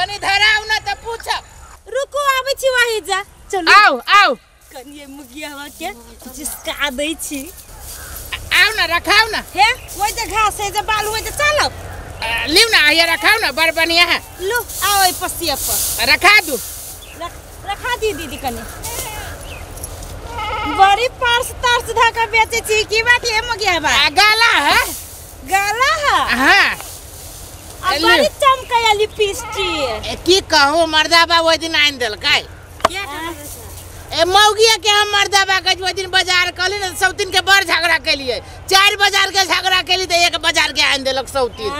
कनी धराउ ना त पूछब। रुको आबै छी वही जा। चलू आओ आओ कनी मुगिया के जिसका दै छी। आओ ना रखाओ ना। हे ओइ जे घास है जे बालू है जे चलब। लिउ ना ये रखाओ ना बड़ बढ़िया है। लो आओ ए पसिया पर रखा दू। रखा दी दीदी कनी। बड़ी पर्स तर्स धका बेचे छी की बात है मुगिया बा? गाला है। गाला है? हां। आ बड़ी चमकैया लिपस्टिक। की कहू मर्दाबा ओइ दिन आनि देलकै। ए मौगिया के हम मर्दाबा के ओइ दिन बाजार कहली ने सब दिन के बड़ झगड़ा केलिए। 4 बाजार के झगड़ा केली त 1 बाजार के आनि देलक सौतीन।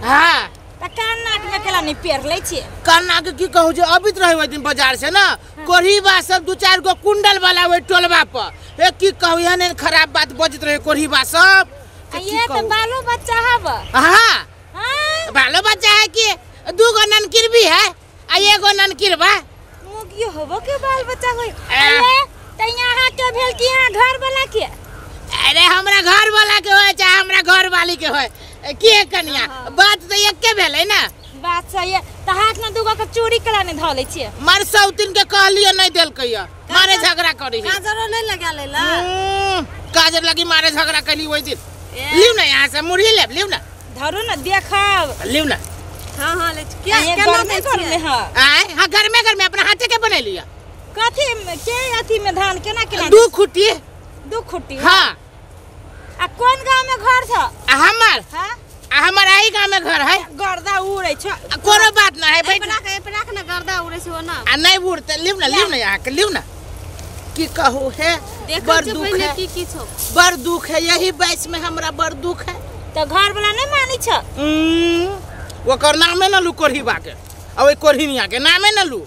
हां त कान नाक में केला नहीं पेर लै छी? कान नाक की कहू जे अबित रहे ओइ दिन बाजार से ना कोढ़ीबा सब 2-4 गो कुंडल वाला ओइ टोलबा पर। ए की कहू एहन खराब बात बजत रहे कोढ़ीबा सब। ये त बालो बच्चा हब। हां हां बालो बच्चा है कि 2 गो ननकिर भी है आ 1 गो ननकिर बा। मुगियो होबो के बाल बच्चा होई। अरे त यहां के भेल कि यहां घर वाला के? अरे हमरा घर वाला के होय चाहे हमरा घर वाली के होय के कनिया बात त एके भेलै ना। बात सही है। त हाथ में 2 गो के चूड़ी कला ने धऽ लै छियै। मार सौतीन के कहलियो नहीं देलकै मारे झगड़ा करी। काजरो नहीं लगा लेला? काजर लगी मारे झगड़ा कली ओइ दिन। लिउ ना यहां से मुरही लेब लिउ ना। धरू ना देखब। लिउ ना। हां हां ले क्या केना दै छियै? हां आय हां घर में अपना हाथे के बनेलिया। कथी के अथी में धान केना केना? 2 खुटी। 2 खुटी? हां। आ कोन गांव में घर छ? आ हमर? हां आ हमर एही गांव में घर है। गर्दा उड़ै छ। कोनो बात ना है बैठ। ए पर राख ना गर्दा उड़ै छ ओना। आ नहीं उड़ते लिउ ना लिउ ना यहां के लिउ ना। की कहू है बड़ दुख है। की की छौ? बड़ दुख है यही बैच में हमरा बड़ दुख है। त घर वाला नहीं मानी छ? ओकर नामे न लू कोढ़ीबा के आ ओइ कोढ़िनिया के नामे न लू।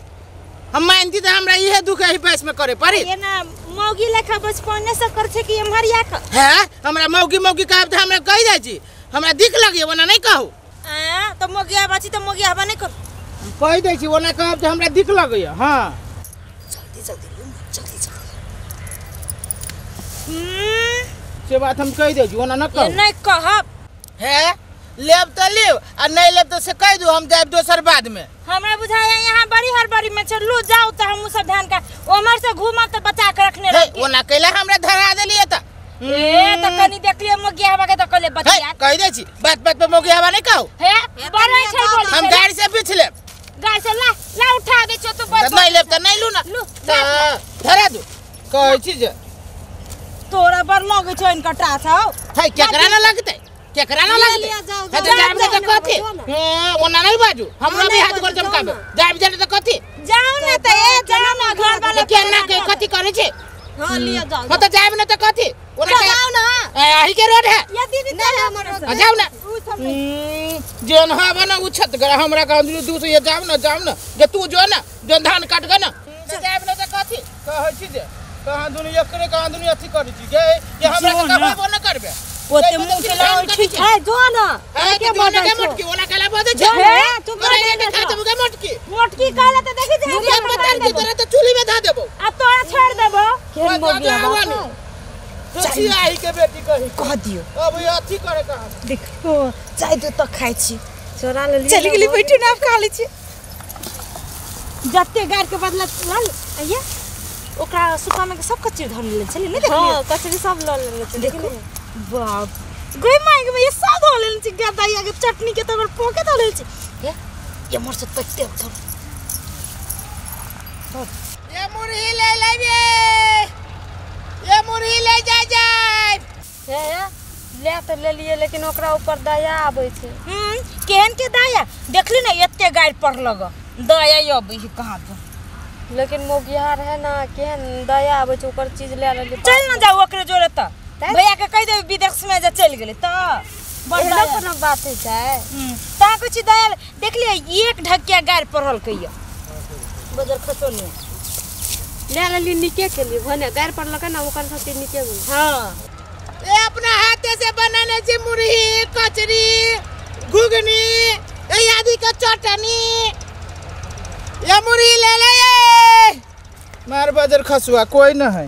हम मानती त हमरा इहे दुख एही बैच में करे पड़ी। ये ना मौगी लेखा बचपने से कर छे कि एमहरिया के? है हमरा मौगी मौगी कहब त हमरा कहि जाइ छी हमरा दिख लगे ओना नहीं कहू। आ त मौगिया बाची त मौगिया बा नहीं कर कहि दै छी ओना कहब त हमरा दिख लगे। हां जल्दी जल्दी जल्दी जल्दी से बात हम कहि दै छी ओना न कहू। नहीं कहब। है लेब त लेब आ नहीं लेब त से कहि दू हम जायब दोसर बाद में। हमरा बुझाया यहाँ बड़ी हड़बड़ी में चलू जाओ त हम सब धान का ओमर से घूमब त बचा के रखने रह। ओना कैला हमरा धरा देलिए त ए त कनी देखलिए मोगिया हवा के त कहले बचिया। कहि दै छी बात बात पे मोगिया हवा नहीं कहू। हे बड़ै छै बोली हम गाड़ी से पीछ लेब। गाड़ी से ला ला उठा दे छो तू बस। नहीं लेब त नहीं लू ना धरा दू। कहै छी जे तोरा बड़ लगै छौ इनका टास हौ। है केकरा ना लगतै? केकरा ना लगतै? त जाब त कथि? ओना नहीं बाजू हमरा भी हाथ गोड़ चमकाबे। जाब जाने त कथि? जाऊ ना त ए जाऊ ना घर वाला केना के कथि करै छै? हां लिया जाओ। हां त जाब ना त कथि? ओना जाऊ ना एही के रोड है। या दीदी नहीं हमर रोड जाऊ ना। जेन हवा ना उछत गरा हमरा कहलु दू से जाऊ ना जाऊ ना जे तू जो ना जोन धान काट ग ना जाब ना त कथि कहै छी जे कहां दुनु एकरे कहां दुनु अथि करै छी गे ये हमरा के कहबो न करबे। ओते मुंह के लाउ ठीक है जो ना के बजे के मोटकी ओना काला बजे छै। हे तू करे के खा देबो के मोटकी मोटकी कहला त देखि जा मुंह पता के तोरा त चूल्ही में धा देबो आ तोरा छोड़ देबो। केन मोगिया तो छी आही के बेटी कही कह दियो अब ये अथि करे कहां देखो चाय दू त खाइ छी चोरा ले चल गेली बैठू ना खा लै छी जते गार के बदला लाल आइए ओकरा सुपा में के सब कचरी धर लेले छली नहीं देखलिए? हां कचरी सब ल लेले छी देखो बाप गई मांग में ये सब धर लेले छी गदाइया के चटनी के तोर पोके धर लेले छी। हे ये मोर से तकते धर ये मुरही ले लेबे ये मुरही ले जा जाय। हे ले त ले लिए लेकिन ओकरा ऊपर दया आबै छै। केहन के दया देखली ना एते गाड़ पर लग दया अबै है कहां तो। लेकिन मोगिया रहे ना केहन दया आबै छै ओकर चीज ले लेली। चल ना जाऊ ओकरे जोरे त भैया के कहि देबे विदेश में जे चल गेलै त बड़ कोनो बात है छै। ता कुछ दया देखलिए एक ढकिया गाड़ पड़ल कहिया बजर खसोनी ले लेली निके के लिए भने गाड़ पड़लक ना ओकर सबके निके भेल। हां ए अपना हाथे से बनाने छी मुरही कचरी घुगनी ए आदि के चटनी ये मुरही ले ले मार बजर खसुआ कोई न है।